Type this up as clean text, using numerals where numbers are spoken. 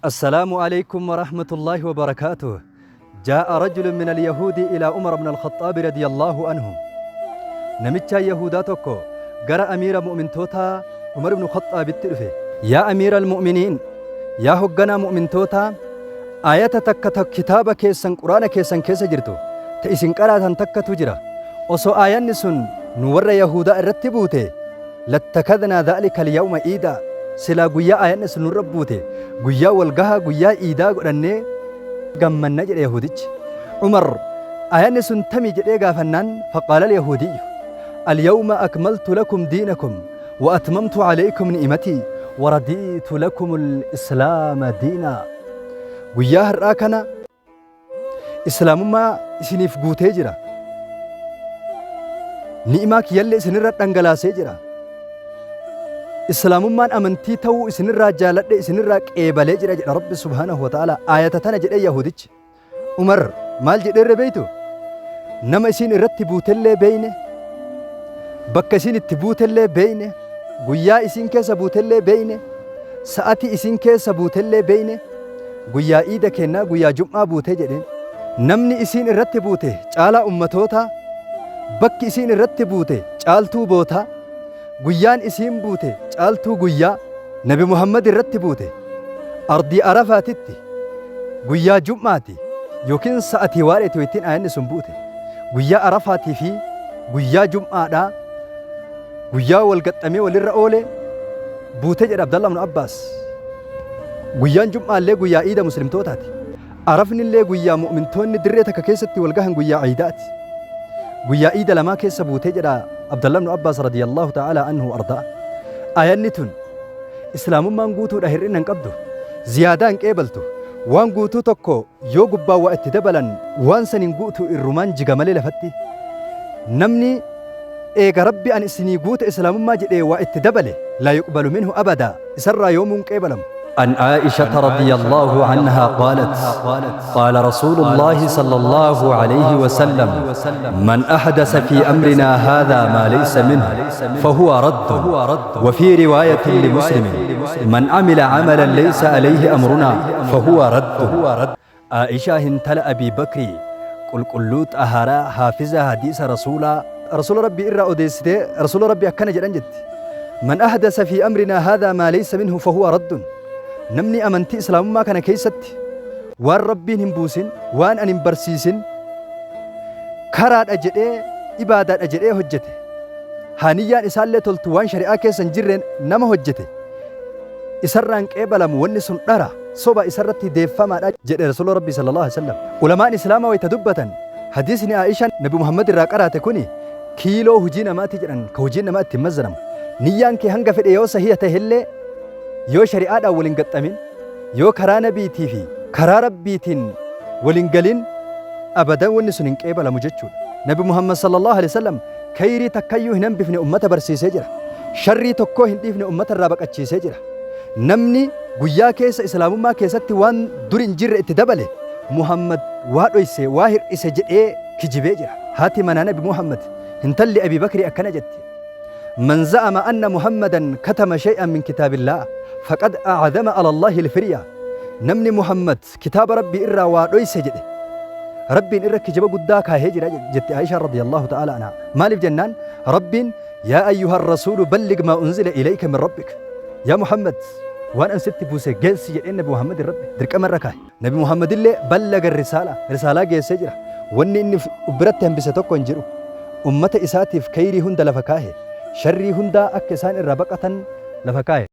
السلام عليكم ورحمة الله وبركاته. جاء رجل من اليهود إلى عمر بن الخطاب رضي الله عنه. Namicha Yahudaa tokko gara amiira mu'mintootaa Umar ibn Khaxaabitti dhufe. Yaa amiira almu'miniin, yaa hogganaa mu'mintootaa, aayata takka ta kitaaba keessan Quraana keessan keessa jirtu ta isin qaraatan takkatu jira. Osoo aayanni sun nu warra Yahudaa irratti buute, lattakadnaa dhaalika alyawma iidaa, silaa guyyaa aayanni sun nurra buute guyyaa walgahaa, guyyaa iidaa godhannee gammanna jedhe Yahudichi. Umar aayanni sun tami jedhee gaafannaan, faqaala alyahuudiyyu: alyawma akmaltu lakum diinakum wa atmamtu alaykum ni'matii wa radiitu lakum al-islaama diinaa. Guyyaa har'aa kana islaamummaa isiniif guutee jira. Ni'imaa kiyyallee isinirra dhangalaasee jira. Islaamummaan amantii ta'uu isinirraa jaaladhe, isinirraa qeebalee jira jedha Rabbi subhaanahu wa ta'ala. Aayata tana jedhee Yahudichi. Umar maal jedheerre beeytu? Nama isiin irratti buutellee beeyne, bakka isiin itti buutellee beeyne, guyyaa isiin keessa buutellee beeyne, sa'atii isiin keessa buutellee beeyne, guyyaa iida kennaa, guyyaa jum'aa buutee jedheen. Namni isiin irratti buute caalaa ummatootaa, bakki isiin irratti buute caaltuu bootaa, guyyaan isiin buute caaltuu guyyaa, Nabi Muhammad irratti buute ardii Arafaatitti guyyaa jum'aati yookiin sa'atii waareeti wayittiin aayanni sun buute. Guyyaa Arafaatii fi guyyaa jum'aadhaa, guyyaa wal gaxxamee walirra oole buute jedha Abdallah ibn Abbaas. Guyyaan jum'aallee guyyaa iida muslimtootaati. Arafnillee guyyaa mu'mintoonni dirree takka keessatti wal gahan, guyyaa iidaati. Guyyaa iida lamaa keessa buutee jedha Abdallah ibn Abbaas radiyallahu ta'ala anhu ardaa. Aayanni tun islaamummaan guutuudha, hir'ina hin qabdu, ziyaadaa hin qeebaltu. Waan guutuu tokko yoo gubbaa waa itti dabalan waan san hin guutu, irrumaan jiga malee lafatti. Namni eega Rabbi an isinii guute islaamummaa jedhee waa itti dabale, laa yuqbalu minhu abadaa, isarraa yoomuu hin qeebalamu. عن عائشة رضي الله عنها قالت: قال رسول الله صلى الله عليه وسلم: من أحدث في أمرنا هذا ما ليس منه فهو رد. وفي رواية لمسلم: من عمل عملا ليس عليه أمرنا فهو رد. عائشة intala أبي بكر qulqulluu xaharaa, haafiza hadiisa rasuulaa, rasuula Rabbii irraa odeessitee, rasuula Rabbii akkana jedhan jetti: من أحدث في أمرنا هذا ما ليس منه فهو رد. Namni amantii islaamummaa kana keessatti waan Rabbiin hin buusin, waan ani hin barsiisin karaadha jedhee, ibaadaadha jedhee hojjete, haaniyyaan isaallee toltu, waan shari'aa keessa hin jirreen nama hojjete, isarraan qeebalamu, wanni sun dhara, soba, isarratti deeffamaadha jedhe rasuula Rabbii sallallahu alaihi wasallam. Ulamaan islaamaa wayita dubbatan, hadiisni Aishaan Nabi Muhammad irraa qaraate kuni kiiloo hujii namaati jedhan, ka hojiin namaa ittiin mazzanamu. Niyyaan kee hanga fedhe yoo sahiha ta'ellee, yoo shari'aadhaan waliin gaxxamin, yoo karaa nabiitii fi karaa Rabbiitiin waliin galin, abadan wanni sun hin qeebalamu jechuudha. Nabi Muhammad sallallahu alaihi wasallam khayrii takkayyuu hin hambifne, ummata barsiisee jira. Sharrii tokkoo hin dhiifne, ummata irraa baqachiisee jira. Namni guyyaa keessa islaamummaa keessatti waan dur hin jirre itti dabale, Muhammad waa dhoyse, waa hir'ise jedhee kijibee jira. Haati manaa Nabi Muhammad, intalli Abi Bakri akkana jetti: من زعم أن محمدا كتم شيئا من كتاب الله فقد أعظم على الله الفرية. Namni Muhammad kitaaba Rabbii irraa waa dhoyse jedhe, Rabbiin irra kijiba guddaa kaahee jira jetti Aishaa radiyallahu ta'ala anha. Maaliif jennaan, Rabbiin: يا أيها الرسول بلغ ما أنزل إليك من ربك, yaa Muhammad, waan an sitti buuse geessi jedheen Nabi Muhammad Rabbi dirqama irra kaahe. Nabi Muhammad illee بلغ الرسالة, risaalaa geessee jira. Wanni inni biratti hambise tokko hin jiru. Ummata isaatiif khayrii hunda lafa kaahe, sharrii hundaa akka isaan irraa baqatan lafa kaahe.